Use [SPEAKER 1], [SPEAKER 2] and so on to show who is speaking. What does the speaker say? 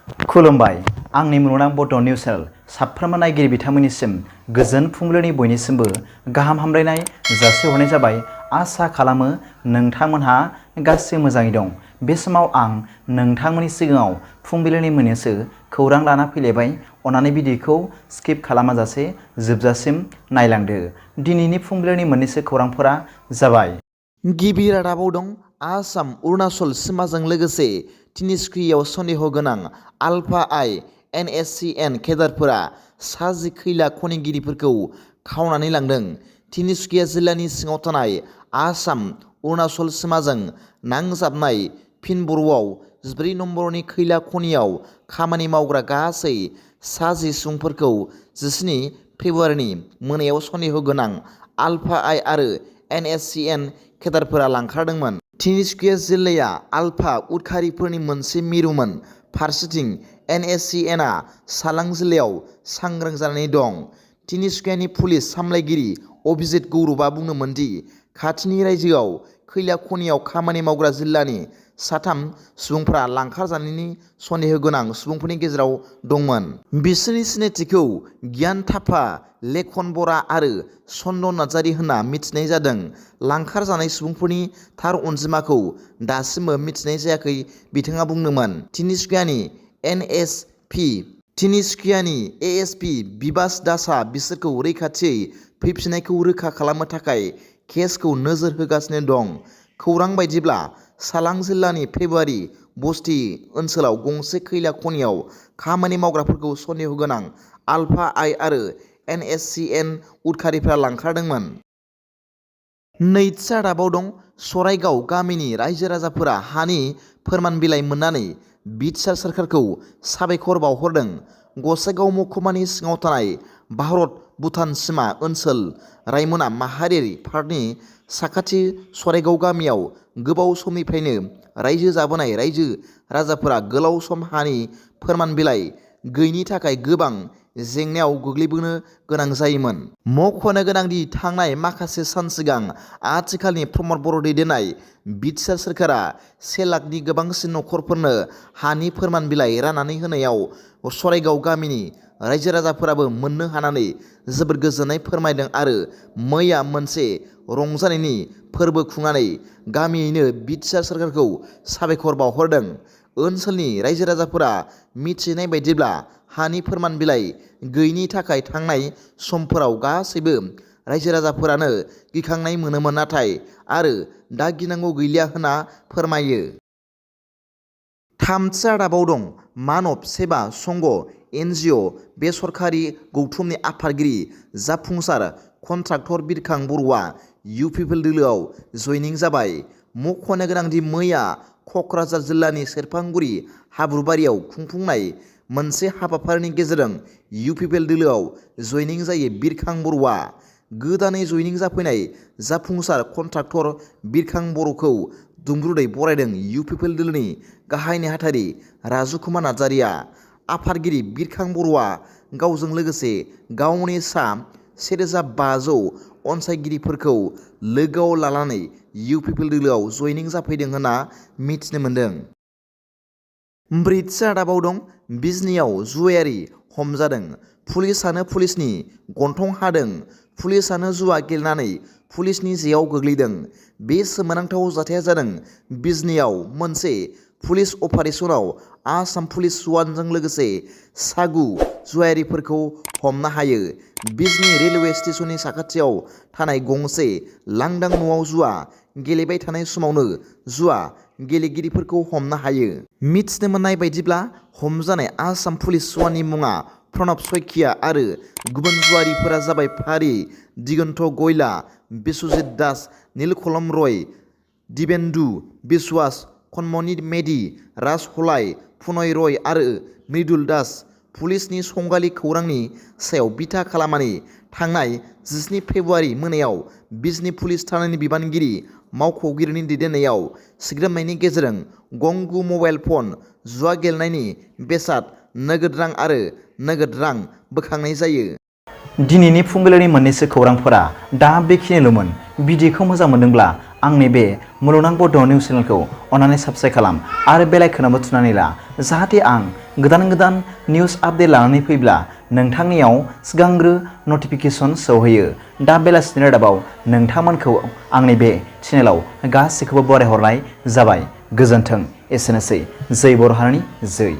[SPEAKER 1] खुलुमबाय आंनि मुलुगनां बड' निउस चेनेल साफ्रोमबो नायगिरि बिथांमोननिसिम गोजोन फुंबिलिनि बयनिसिमबो गाहाम हामलायनाय जासिहरनाय जाबाय। आसा खालामो नोंथांमोनहा गासै मोजाङै दं। बे समाव आं नोंथांमोननि सिगाङाव फुंबिलिनि मोननैसो खौरां लाना फैलायबाय। अन्नानै भिडिअखौ स्किप खालामाजासे जोबजासिम नायलांदो। दिनैनि फुंबिलिनि मोननैसो खौरांफोरा जाबाय। गिबि रादाबाव दं आसाम अरुणाचल सिमाजों लोगोसे तिनिसुकियाव सन्देह गोनां आलफा आइ NSCN केडारफोरा सा10 खैला खनिगिरिफोरखौ खावनानै लांदों। तिनिसुकिया जिल्लानि सिङाव थानाय आसाम अरुणाचल सिमाजों नांजाबनाय फिनबर'आव 14 नम्बरनि खैला खनियाव खामानि मावग्रा गासै सा10 सुबुंफोरखौ 17 फेब्रुवारिनि मोनायाव सन्देह गोनां आलफा आइ आरो NSCN केडारफोरा लांखारदोंमोन। तिनिसुकिया जिल्लाया आलफा उदखारिफोरनि मोनसे मिरुमोन। फारसेथिं NSCNआ सालां जिल्लायाव सांग्रां जानानै दं। तिनिसुकियानि पुलिस सामलायगिरि अभिजित गौरबआ बुंदोंमोन दि खाथिनि रायजोआव खैला खनियाव खामानि मावग्रा जिल्लानि 3 सुबुंफ्रा लांखारजानायनि सन्देह गोनां सुबुंफोरनि गेजेराव दंमोन। बिसोरनि सिनायथिखौ गियान थापा, लेखन बरा आरो चन्दन नार्जारी होनना मिथिनाय जादों। लांखारजानाय सुबुंफोरनि थार अनजिमाखौ दासिमबो मिथिनाय जायाखै बिथाङा बुंदोंमोन। तिनिसुकियानि ASP बिबास दासआ बिसोरखौ रैखाथियै फैफिननायखौ रोखा खालामनो थाखाय केसखौ नोजोर होगासिनो दं। खौरां बायदिब्ला सालां जिल्लानि फेब्रुवारि बस्ति ओनसोलाव गंसे खैला खनियाव खामानि मावग्राफोरखौ सन्देह गोनां आलफा आइ आरो NSCN उदखारिफ्रा लांखारदोंमोन। नैथि रादाबाव दं सराइगाव गामिनि रायजो राजाफोरा हानि फोरमान बिलाइ मोननानै बिटिआर सोरखारखौ साबायखर बावहरदों। गसाइगाव महकुमानि सिङाव थानाय भारत भुटान सिमा ओनसोल रायमना माहारियारि पार्कनि साखाथि सराइगाव गामियाव गोबाव समनिफ्रायनो रायजो जाबोनाय रायजो राजाफोरा गोलाव सम हानि फोरमान बिलाइ गैयिनि थाखाय गोबां जेंनायाव गोग्लैबोनो गोनां जायोमोन। मख'नो गोनांदि थांनाय माखासे सान सिगां आथिखालनि प्रमद बर' दैदेननाय बिटिआर सोरखारा 1 लाखनि गोबांसिन नखरफोरनो हानि फोरमान बिलाइ राननानै होनायाव सराइगाव गामिनि रायजो राजाफोराबो मोननो हानानै जोबोद गोजोननाय फोरमायदों आरो मैया मोनसे रंजानायनि फोरबो खुंनानै गामियैनो बिटिआर सोरखारखौ साबायखर बावहरदों। ओनसोलनि रायजो राजाफोरा मिथिनाय बायदिब्ला हानि फोरमान बिलाइ गैयिनि थाखाय थांनाय समफोराव गासैबो रायजो राजाफोरानो गिखांनाय मोनोमोन नाथाय आरो दा गिनांगौ गैलिया होनना फोरमायो। थामथि रादाबाव दं मानब सेवा संघ NGO बेसरकारि गौथुमनि आफादगिरि जाफुंसार कन्ट्राक्टर बिरखां बर'आ UPPL दोलोआव जइनिं जाबाय। मख'नो गोनांदि मैया क'क्राझार जिल्लानि सेरफांगुरि हाब्रुबारियाव खुंफुंनाय मोनसे हाबाफारिनि गेजेरजों UPPL दोलोआव जइनिं जायो बिरखां बर'आ। गोदानै जइनिं जाफैनाय जाफुंसार कन्ट्राक्टर बिरखां बर'खौ दुंब्रुदै बरायदों UPPL दोलोनि गाहाय नेहाथारि राजु कुमार नार्जारीआ। आफादगिरि बिरखां बर'आ गावजों लोगोसे गावनि सा 1500 अनसायगिरिफोरखौ लोगोआव लानानै UPPL दोलोआव जइनिं जाफैदों होनना मिथिनो मोन्दों। ब्रैथि रादाबाव दं बिजनीआव जुवायारि हमजादों, पुलिसआनो पुलिसनि गन्थं हादों। पुलिसआनो जुवा गेलेनानै पुलिसनि जेआव गोग्लैदों। बे सोमोनांथाव जाथाया जादों बिजनीआव मोनसे पुलिस अपारेशनाव आसाम पुलिस जवानजों लोगोसे सा 9 जुवायारिफोरखौ हमनो हायो। बिजनी रेलवे स्टेशननि साखाथियाव थानाय गंसे लांदां न'आव जुवा गेलेबाय थानाय समावनो जुवा गेलेगिरिफोरखौ हमनो हायो। मिथिनो मोननाय बायदिब्ला हमजानाय आसाम पुलिस जवाननि मुङा प्रणब सइकिया आरो गुबुन जुवारिफोरा जाबाय फारियै दिगन्त गयला, बिश्वजित दास, नीलकमल रय, दिबेन्दु बिश्वास, खनमनि मेधि, राज हलाय, पुनय रय आरो मृदुल दास। पुलिसनि संगालि खौरांनि सायाव बिथा खालामनानै थांनाय 17 फेब्रुवारि मोनायाव बिजनी पुलिस थानानि बिबानगिरि मावख'गिरिनि दैदेननायाव सिग्रोमनायनि गेजेरजों गं 9 मबाइल फन, जुवा गेलेनायनि बेसाद, नोगोद रां आरो नोगोद रां बोखांनाय जायो। दिनैनि फुंबिलिनि मोननैसो खौरांफोरा दा बेखिनिल'मोन। भिडिअखौ मोजां मोनदोंब्ला आंनि बे मुलुगनां बड' निउस चेनेलखौ अननानै साबस्क्राइब खालाम आरो बेल आइकनआवबो थुनानै ला जाहाथे आं गोदान निउस आपडेट लानानै फैब्ला नोंथांनियाव सिगांग्रो नटिफिकेसन सौहैयो। दा बेलासिनि रादाबाव नोंथांमोनखौ आंनि बे चेनेलाव गासैखौबो बरायहरनाय जाबाय। गोजोन्थों। एसेनोसै। जै बर' हारिनि जै।